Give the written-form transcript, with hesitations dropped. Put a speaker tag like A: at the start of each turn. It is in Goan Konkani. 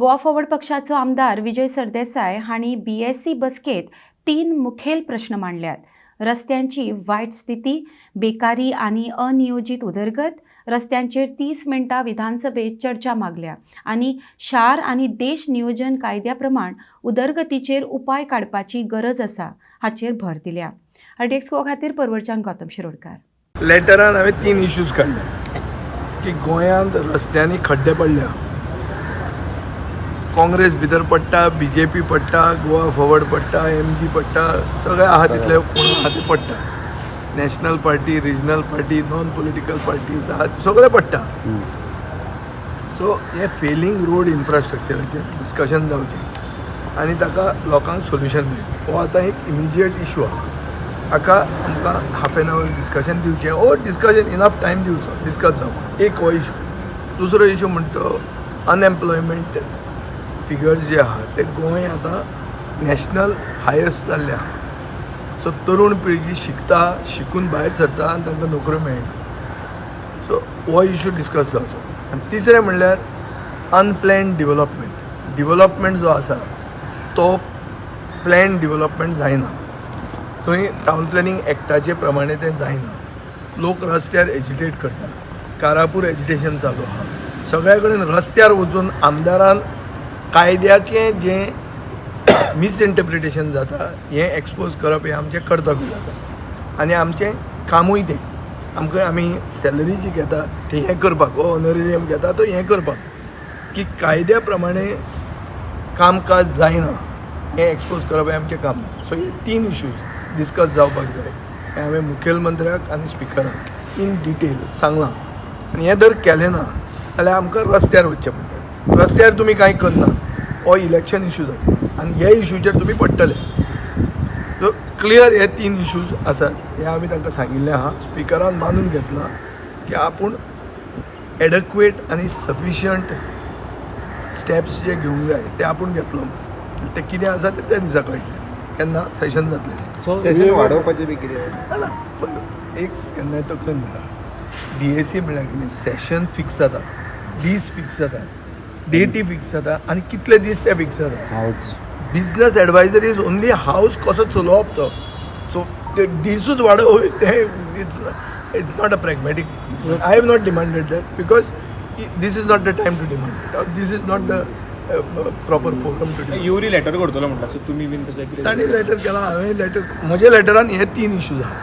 A: गोवा फॉरवर्ड पक्षाचो आमदार विजय सरदेसाय हांणी बीएससी बसकेंत तीन मुखेल प्रश्न मांडल्यात. रस्त्यांची वायट स्थिती, बेकारी आनी अनियोजीत उदरगत. रस्त्यांचेर 30 मिनटां विधानसभेत चर्चा मागल्या आनी शार आनी देश नियोजन कायद्या प्रमाण उदरगतीचेर उपाय काडपाची गरज आसा हाचेर भर दिल्या. आरटीएक्स गोवा खातीर परवरच्यान गौतम शिरोडकार.
B: लेटरान हांवें तीन इश्यूज काडले की गोंयांत रस्त्यांनी खड्डे पडल्या. काँग्रेस भितर पडटा, बीजेपी पडटा, गोवा फॉरवर्ड पडटा, एमजी पडटा, सगळे आहा तितले कोण आहा ते पडटा. National party, regional party, non political parties आहा, सगळे पडटा. सो हे फेलिंग रोड इन्फ्रास्ट्रक्चराचेर डिस्कशन जावचें आनी ताका लोकांक सोल्युशन मेळचें, हो आतां एक इमिजिएट इशू आहा. हाका आमकां हाफ एन our discussion दिवचें ओ डिस्कशन इनफ टायम दिवचो डिस्कस जावपाक. एक हो इशू. दुसरो इशू म्हणटा तो अनएम्प्लॉयमेंट फिगर्स जे आहा ते गोंय आतां नॅशनल हायस्ट जाल्ले आहा. सो तरुण पिळगी शिकता, शिकून भायर सरता आनी तांकां नोकऱ्यो मेळना. सो हो इशू डिस्कस जावचो. आनी तिसरें म्हणल्यार अनप्लॅन डिवलपमेंट. डिवलपमेंट जो आसा तो प्लॅन डिवलपमेंट जायना. थंय टावन प्लॅनिंग एक्टाचे प्रमाणे तें जायना. लोक रस्त्यार एजिटेट करता. कारापूर एजिटेशन चालू आहा. सगळ्या कडेन रस्त्यार वचून आमदारान कायद्याचें जें मिसइंटरप्रिटेशन जाता हें एक्सपोज करप हें आमचें कर्तव्य जाता आनी आमचें कामूय तें. आमकां आमी सॅलरी जी घेता ती हें करपाक, हो ऑनरेरियम घेता तो हें करपाक की कायद्या प्रमाणे कामकाज जायना हें एक्सपोज करप हें आमचें काम. सो हे तीन इश्यूज डिस्कस जावपाक जाय हें हांवें मुखेलमंत्र्याक आनी स्पिकराक इन डिटेल सांगलां. आनी हें जर केलें ना जाल्यार आमकां रस्त्यार वचचें पडटलें. रस्त्यार तुमी कांय करना, हो इलेक्शन इशू जातलो आनी हे इशूचेर तुमी पडटले. सो क्लियर हे तीन इशूज आसात हें आमी तांकां सांगिल्लें आहा. स्पिकरान मानून घेतलां की आपूण एडक्वेट आनी सफिशियंट स्टेप्स जे घेवंक जाय ते आपूण घेतलो. ते कितें आसा ते त्या दिसा कळटलें केन्ना सेशन जातलें.
C: सेशन वाडोवपाचें बी कितें?
B: ना ना, पळय, एक केन्नाय तकलेन धरा, बीएसी म्हणल्यार कितें? सेशन फिक्स जाता, दीस फिक्स जाता, डेटी फिक्स जाता आनी कितले दीस ते फिक्स जाता.
C: House.
B: Business adviser is only house कसो चलोवप तो. सो ते दिसूच वाडोवप ते it's not a pragmatic. I have not demanded that because this is not the time to demand it or this is not the proper forum to demand.
D: Yuri letter करतलो म्हणटा, सो तुमी बीन तशें कितें?
B: तांणी लेटर केलां, हांवें लेटर, म्हज्या लेटरान हे तीन इश्यूज आहा.